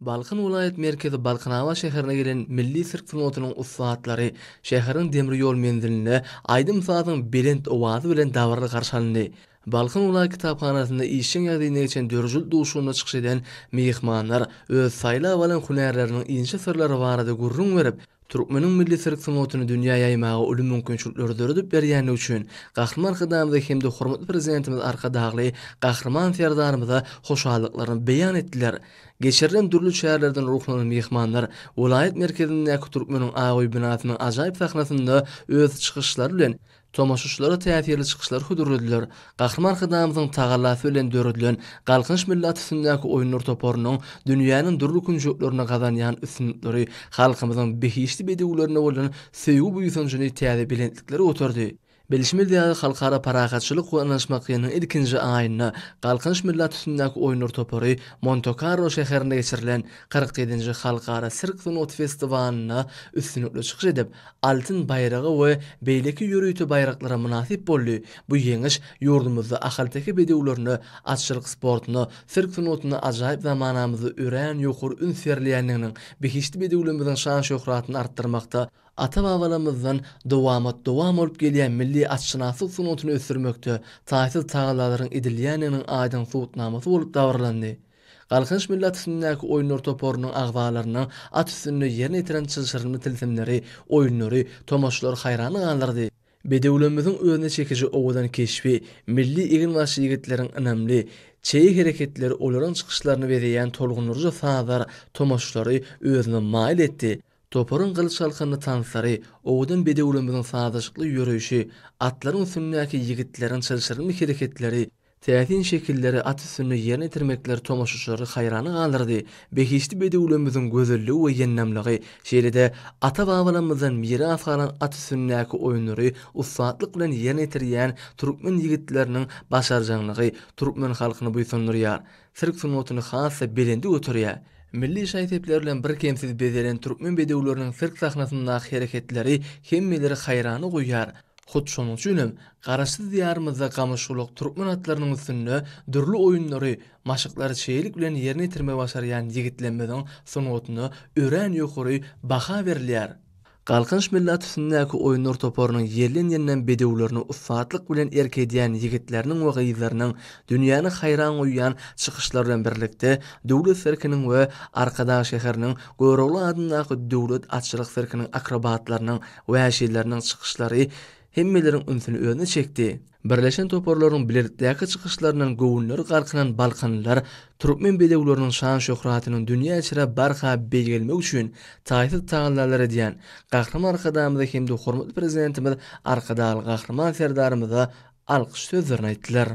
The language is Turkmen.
Balkan welaýat merkezi Balkanabat şäherine gelen milli sirk sungatynyň ussatlary şäheriň demir ýol menzilinde aýdym-sazyň belent owazy bilen dabaraly garşy alyndy. Balkan welaýat kitaphanasynda işjeň ýagdaýynda geçen döredijilik duşuşygynda çykyş eden myhmanlar öz saýlap alan hünärleriniň inçe syrlary barada gürrüň berip, Türkmeniň milli sirk sungatyny dünýä ýaýmaga uly mümkinçilikleri döredip berýändigi üçin Gahryman Arkadagymyza hem-de hormatly Prezidentimiz Arkadagly Gahryman Serdarymyza hoşallyklaryny beýan etdiler. Geçirilen dürli çärelerden ruhlanan myhmanlar welaýat merkezindäki Türkmeniň ak öýi binasynyň ajaýyp sahnasynda öz çykyşlary bilen Tomaşaçylara täsirli çykyşlar hödürlediler. Gahryman Arkadagymyzyň tagallasy bilen döredilen Galkynyş milli at üstündäki oýunlar toparynyň dünýäniň dürli künjeklerinde gazanýan üstünlikleri halkymyzyň behişdi bedewlerine bolan söýgi-buýsanjyny täze belentliklere göterdi. Bilşimiz ýaly, Halkara parahatçylyk we ynanyşmak ýylynyň ilkinji aýynda Galkynyş milli at üstündäki oýunlar topary Monte-Karlo şäherinde geçirilen 47-nji Halkara sirk sungaty festiwalynda üstünlikli çykyş edip, Altyn baýraga we beýleki ýörite baýraklara mynasyp boldy. Bu ýeňiş ýurdumyzda ahalteke bedewlerine, atçylyk sportuna, sirk sungatyna ajaýyp zamanamyzda örän ýokary üns berilýändiginiň, behişdi bedewlerimiziň şan-şöhratyny artdyrmakda, ata-babalarymyzdan dowamat-dowam bolup gelýän milli atşynaslyk sungatyny ösdürmekde taýsyz tagallalaryň edilýändiginiň aýdyň subutnamasy bolup dabaralandy. Galkynyş milli at üstündäki oýunlar toparynyň agzalarynyň at üstünde ýerine ýetiren çylşyrymly tilsimleri, oýunlary tomaşaçylary haýrana galdyrdy. Bedewlerimiziň özüne çekiji owadan keşbi, milli eginbaşly ýigitleriň ynamly, çeýe hereketleri olaryň çykyşlaryny bezeýän tolgundyryjy sazlar tomaşaçylary özüne maýyl etdi. Toparyň gylyç galkanly tanslary, owadan bedewlerimiziň sazlaşykly ýöreýşi, atlaryň üstündäki ýigitleriň çylşyrymly hereketleri, Täsin şekilleri at üstünde ýerine ýetirmekleri tomaşaçylary haýrana galdyrdy. Behişdi bedewlerimiziň gözelligi we ýyndamlygy, şeýle-de ata-babalarymyzdan miras galan at üstündäki oýunlary ussatlyk bilen ýerine ýetirýän türkmen ýigitleriniň başarjaňlygy türkmen halkyny buýsandyrýar, sirk sungatyny has-da belende göterýär. Milli şaý-sepler bilen birkemsiz bezelen türkmen bedewleriniň sirk sahnasyndaky hereketleri hemmeleri haýrana goýýar. Hut şonuň üçin hem Garaşsyz Diýarymyzda gamyşgulak türkmen atlarynyň üstünde dürli oýunlary, maşyklary çeýelik bilen ýerine ýetirmegi başarýan ýigitlerimiziň sungatyna örän ýokary baha berilýär. Galkynyş milli at üstündäki oýunlar toparynyň ýerden-ýerinden bedewlerini ussatlyk bilen erk edýän ýigitleriniň we gyzlarynyň dünýäni haýran goýýan çykyşlary bilen birlikde, Döwlet sirkiniň we Arkadag şäheriniň Görogly adyndaky döwlet atçylyk sirkiniň akrobatlarynyň wäşileriniň çykyşlary hemmeleriň ünsüni özüne çekdi. Birleşen toparlaryň bilelikdäki çykyşlaryndan göwünleri galkynan balkanlylar türkmen bedewleriniň şan-şöhratynyň dünýä içre barha beýgelmegi üçin taýsyz tagallalar edýän Gahryman Arkadagymyza hem-de hormatly Prezidentimiz Arkadagly Gahryman Serdarymyza alkyş sözlerini aýtdylar.